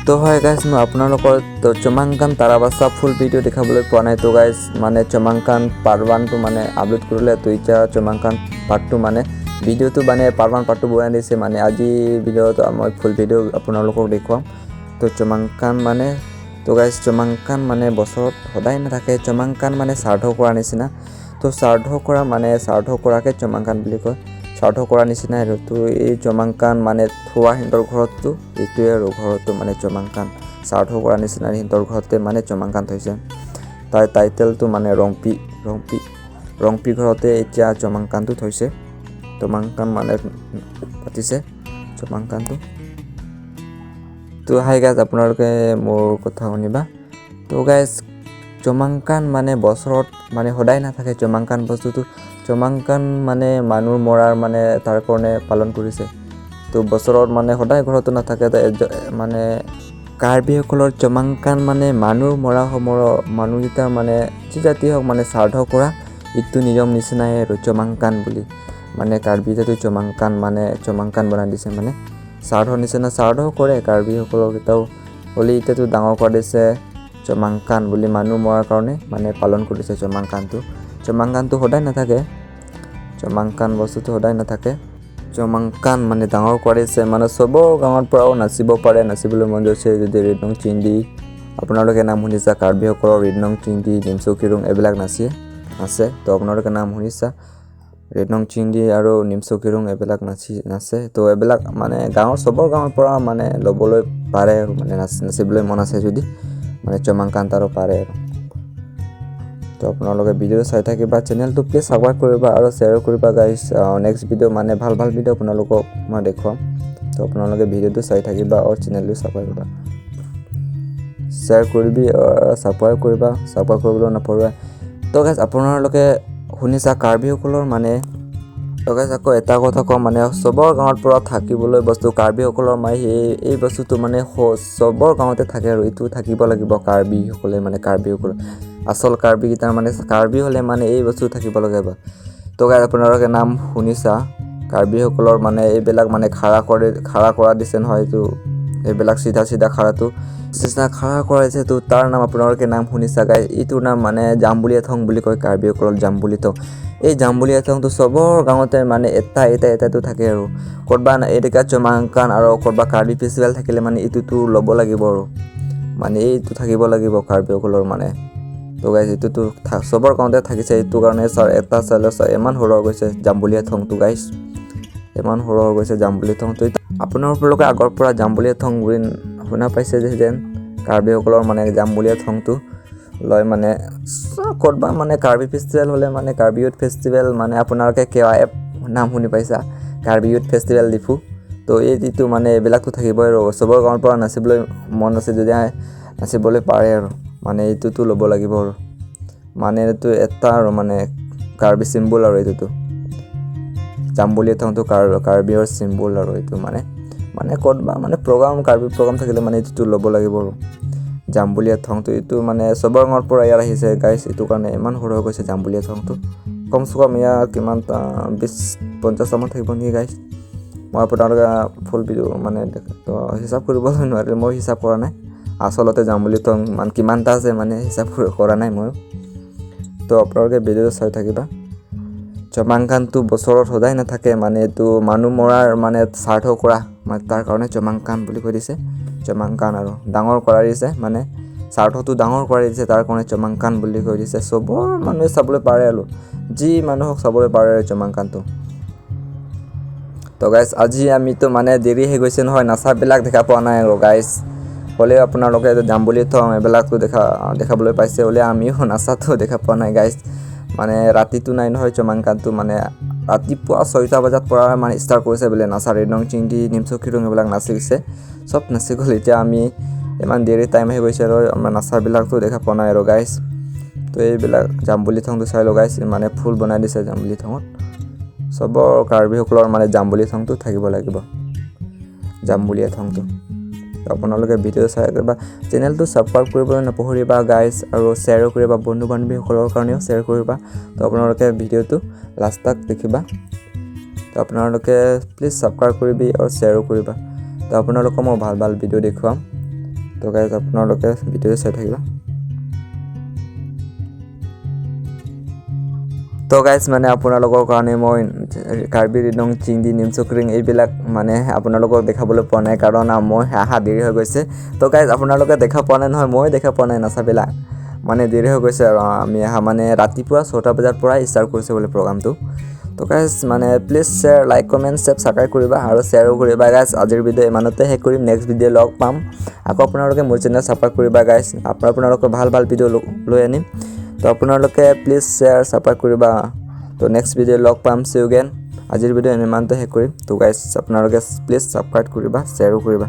তো হয় গাইজ, মই আপোনালোকৰ তো চমাংকান তাৰাবাচা ফুল ভিডিঅ' দেখাবলৈ পোৱা নাই। তো গাইজ, মানে চমাংকান পাৰ্ট 1টো মানে আপলোড কৰিলে। তো এতিয়া চমাংকান পাৰ্ট 2 মানে ভিডিঅ'টো মানে পাৰ্ট 1, পাৰ্ট 2 বনাই দিছে। মানে আজি ভিডিঅ'ত মই ফুল ভিডিঅ' আপোনালোকক দেখুৱাম। তো চমাংকান মানে, তো গাইজ, চমাংকান মানে বছৰত সদায় নাথাকে। চমাংকান মানে শ্ৰাদ্ধ কৰা নিচিনা। তো শ্ৰাদ্ধ কৰা মানে শ্ৰাদ্ধ কৰাকে চমাংকান বুলি কয়, শ্ৰাদ্ধ কৰা নিচিনাই আৰু। তো এই চমাংকান মানে থোৱা সিহঁতৰ ঘৰততো এইটোৱে আৰু ঘৰতো মানে চমাংকান শ্ৰাদ্ধ কৰা নিচিনা, সিহঁতৰ ঘৰতে মানে চমাংকান থৈছে। তাৰ টাইটেলটো মানে ৰংপি, ৰংপি, ৰংপি ঘৰতে এতিয়া চমাংকানটো থৈছে। চমাংকান মানে পাতিছে চমাংকানটো। তো হাই গাইজ, আপোনালোকে মোৰ কথা শুনিবা। তো গাইজ, চমাংকান মানে বছৰত মানে সদায় নাথাকে চমাংকান বস্তুটো। চমাংকান মানে মানুহ মৰাৰ মানে তাৰ কাৰণে পালন কৰিছে। তো বছৰত মানে সদায় ঘৰতো নাথাকে। মানে কাৰ্বিসকলৰ চমাংকান মানে মানুহ মৰা সময়ৰ মানুহকেইটাৰ মানে যি জাতি হওক মানে শ্ৰাদ্ধ কৰা এইটো নিয়ম নিচিনাই আৰু চমাংকান বুলি। মানে কাৰ্বিতেতো চমাংকান মানে চমাংকান বনাই দিছে, মানে শ্ৰাদ্ধ নিচিনা শ্ৰাদ্ধ কৰে কাৰ্বিসকলৰ কেইটাও হ'লে। এতিয়াতো ডাঙৰ কৰা দিছে চমাংকান বুলি, মানুহ মৰাৰ কাৰণে মানে পালন কৰিছে চমাংকানটো। চমাংকানটো সদায় নাথাকে, চমাংকান বস্তুটো সদায় নাথাকে। চমাংকান মানে ডাঙৰ কৰিছে, মানে চবৰ গাঁৱৰ পৰাও নাচিব পাৰে, নাচিবলৈ মন গৈছে যদি। ৰিদং চিন্দি আপোনালোকে নাম শুনিছা, কাৰ্বিসকলৰ ৰিদং চিন্দি, নিমচু কিৰুং এইবিলাক নাচি নাচে। তো আপোনালোকে নাম শুনিছা, ৰিদং চিন্দি আৰু নিমচু কিৰুং এইবিলাক নাচি নাচে। তো এইবিলাক মানে গাঁৱৰ চবৰ গাঁৱৰ পৰা মানে ল'বলৈ পাৰে আৰু মানে নাচিবলৈ মন আছে যদি মানে চমাংকান তাৰো পাৰে আৰু। তো আপোনালোকে ভিডিঅ' চাই থাকিবা, চেনেলটো প্লিজ ছাবস্ক্ৰাইব কৰিবা আৰু শ্বেয়াৰ কৰিবা গাইজ। নেক্সট ভিডিঅ' মানে ভাল ভাল ভিডিঅ' আপোনালোকক মই দেখুৱাম। তো আপোনালোকে ভিডিঅ'টো চাই থাকিবা আৰু চেনেলটো ছাবস্ক্ৰাইব কৰিবা, শ্বেয়াৰ কৰিবি, ছাবস্ক্ৰাইব কৰিবা, ছাবস্ক্ৰাইব কৰিবলৈ নাপাহৰিবা। তো গাইজ, আপোনালোকে শুনিছা কাৰ্বিসকলৰ মানে। তো গাইজ, আকৌ এটা কথা কওঁ, মানে চবৰ গাঁৱত পৰা থাকিবলৈ বস্তু কাৰ্বিসকলৰ মানে সেই এই বস্তুটো মানে চবৰ গাঁৱতে থাকে আৰু এইটো থাকিব লাগিব। কাৰ্বিসকলে মানে কাৰ্বিসকল আচল কাৰ্বিকেইটাৰ মানে কাৰ্বি হ'লে মানে এই বস্তু থাকিব লাগিব। তো গাইজ, আপোনালোকে নাম শুনিছা কাৰ্বিসকলৰ মানে এইবিলাক মানে খাৰা কৰি খাৰা কৰা দিছে নহয় এইটো, এইবিলাক চিধা চিধা খাৰাটো চিধা খাৰা কৰাইছে। তো তাৰ নাম আপোনালোকে নাম শুনিছা গাইজ, এইটোৰ নাম মানে জাম্বুলীয়া থং বুলি কয় কাৰ্বিসকলৰ, জাম্বুলি থং। এই জাম্বুলীয়া থংটো চবৰ গাঁৱতে মানে এটা এটা এটাটো থাকে আৰু ক'ৰবাত এনেকুৱা চমাংকান আৰু ক'ৰবাত কাৰ্বি ফেষ্টিভেল থাকিলে মানে এইটোতো ল'ব লাগিব আৰু মানে এইটো থাকিব লাগিব কাৰ্বিসকলৰ মানে। তো গাইজ, এইটোতো চবৰ গাঁৱতে থাকিছে, এইটো কাৰণে ছাৰ এটা চালে ছাৰ ইমান সৰু হৈ গৈছে জাম্বুলীয়া থংটো। গাইজ, ইমান সৰু হৈ গৈছে জাম্বুলী থংটো। আপোনালোকে আগৰ পৰা জাম্বুলীয়া থং বুলি শুনা পাইছে যে যেন কাৰ্বিসকলৰ মানে জাম্বুলীয়া থংটো লয় মানে ক'ৰবাত মানে কাৰ্বি ফেষ্টিভেল হ'লে মানে কাৰ্বি ইউথ ফেষ্টিভেল মানে আপোনালোকে কেৱা এপ নাম শুনি পাইছা, কাৰ্বি ইউথ ফেষ্টিভেল ডিফু। তো এই যিটো মানে এইবিলাকতো থাকিবই আৰু চবৰ গাঁৱৰ পৰা নাচিবলৈ মন আছে যদি নাচিবলৈ পাৰে আৰু মানে এইটোতো ল'ব লাগিব আৰু মানে এইটো এটা আৰু মানে কাৰ্বি চিম্বল আৰু এইটোতো জাম্বুলীয়া থংটো কাৰ্বিৰ চিম্বল আৰু এইটো মানে মানে ক'ৰবাত মানে প্ৰগ্ৰাম কাৰ্বি প্ৰগ্ৰাম থাকিলে মানে এইটোতো ল'ব লাগিব আৰু জাম্বুলীয়া থংটো। এইটো মানে চবৰ গাঁৱৰ পৰা ইয়াত আহিছে গাইজ, এইটো কাৰণে ইমান সৰু হৈ গৈছে জাম্বুলীয়া থংটো। কমচে কম ইয়াত কিমানটা 20-50টামান থাকিব নেকি গাইজ? মই আপোনালোকে ফুল ভিডিঅ' মানে হিচাপ কৰিবলৈ নোৱাৰিলোঁ, মই হিচাপ কৰা নাই আচলতে জাম্বুলী থং মানে কিমানটা আছে, মানে হিচাপ কৰা নাই ময়ো। তো আপোনালোকে ভিডিঅ'টো চাই থাকিবা। চমাংকানটো বছৰত সদায় নাথাকে, মানে এইটো মানুহ মৰাৰ মানে শ্ৰাদ্ধ কৰা মানে তাৰ কাৰণে চমাংকান বুলি কৈ দিছে। চমাংকান আৰু ডাঙৰ কৰাই দিছে, মানে শ্ৰাদ্ধটো ডাঙৰ কৰাই দিছে, তাৰ কাৰণে চমাংকান বুলি কৈ দিছে। চবৰ মানুহে চাবলৈ পাৰে আৰু যি মানুহক চাবলৈ পাৰে চমাংকানটো। তো গাইজ, আজি আমিতো মানে দেৰি হৈ গৈছে নহয়, নাচাবিলাক দেখা পোৱা নাই আৰু গাইজ। হ'লেও আপোনালোকে জাম্বুলী থং এইবিলাকতো দেখাবলৈ পাইছে, হ'লে আমিও নাচাটো দেখা পোৱা নাই গাইজ। মানে ৰাতিটো নাই নহয় চমাংকানটো, মানে ৰাতিপুৱা 6টা বজাত পৰা মানে ষ্টাৰ্ট কৰিছে বোলে নাচা, ৰিদং চিংদি নিমচু খিৰুং এইবিলাক নাচিছে, চব নাচি গ'ল। এতিয়া আমি ইমান দেৰি টাইম হৈ গৈছে আৰু আমাৰ নাচাবিলাকতো দেখা পোৱা নাই আৰু গাইজ। তো এইবিলাক জাম্বুলী থংটো চাই লওঁ গাইজ, মানে ফুল বনাই দিছে জাম্বুলী থঙত। চবৰ কাৰ্বিসকলৰ মানে জাম্বুলী থংটো থাকিব লাগিব, জাম্বুলীয়া থংটো। আপোনালোকে ভিডিঅ' চাই বা চেনেলটো ছাবস্ক্ৰাইব কৰিবলৈ নপাহৰিবা গাইজ, আৰু শ্বেয়াৰো কৰিবা বন্ধু বান্ধৱীসকলৰ কাৰণেও শ্বেয়াৰ কৰিবা। তো আপোনালোকে ভিডিঅ'টো লাষ্ট তাক দেখিবা। তো আপোনালোকে প্লিজ ছাবস্ক্ৰাইব কৰিবি আৰু শ্বেয়াৰো কৰিবা। তো আপোনালোকক মই ভাল ভাল ভিডিঅ' দেখুৱাম। তো গাইজ, আপোনালোকে ভিডিঅ'টো চাই থাকিবা। তো গাইজ, মানে আপোনালোকৰ কাৰণে মই কাৰ্বি ৰিডং, চিংদি, নিমচুকৰিং এইবিলাক মানে আপোনালোকক দেখাবলৈ পোৱা নাই, কাৰণ মই অহা দেৰি হৈ গৈছে। তো গাইজ, আপোনালোকে দেখা পোৱা নাই নহয়, মই দেখা পোৱা নাই নাচাবিলাক, মানে দেৰি হৈ গৈছে। আৰু আমি অহা মানে ৰাতিপুৱা 6টা বজাৰ পৰাই ষ্টাৰ্ট কৰিছে বোলে প্ৰগ্ৰামটো। তো গাইজ, মানে please share, like, comment, subscribe কৰিবা আৰু শ্বেয়াৰো কৰিবা। গাইজ, আজিৰ ভিডিঅ' ইমানতে শেষ কৰিম। নেক্সট ভিডিঅ' লগ পাম আকৌ। আপোনালোকে মোৰ চেনেল ছাবস্ক্ৰাইব কৰিবা গাইজ, আপোনালোকে ভাল ভাল ভিডিঅ' লৈ আনিম। তো আপোনালোকে প্লিজ শ্বেয়াৰ, ছাবস্ক্ৰাইব কৰিবা। তো নেক্সট ভিডিঅ' লগ পাম, চি ইউ এগেইন। আজিৰ ভিডিঅ' ইমানতে শেষ কৰিম। তো গাইজ, আপোনালোকে প্লিজ ছাবস্ক্ৰাইব কৰিবা, শ্বেয়াৰো কৰিবা।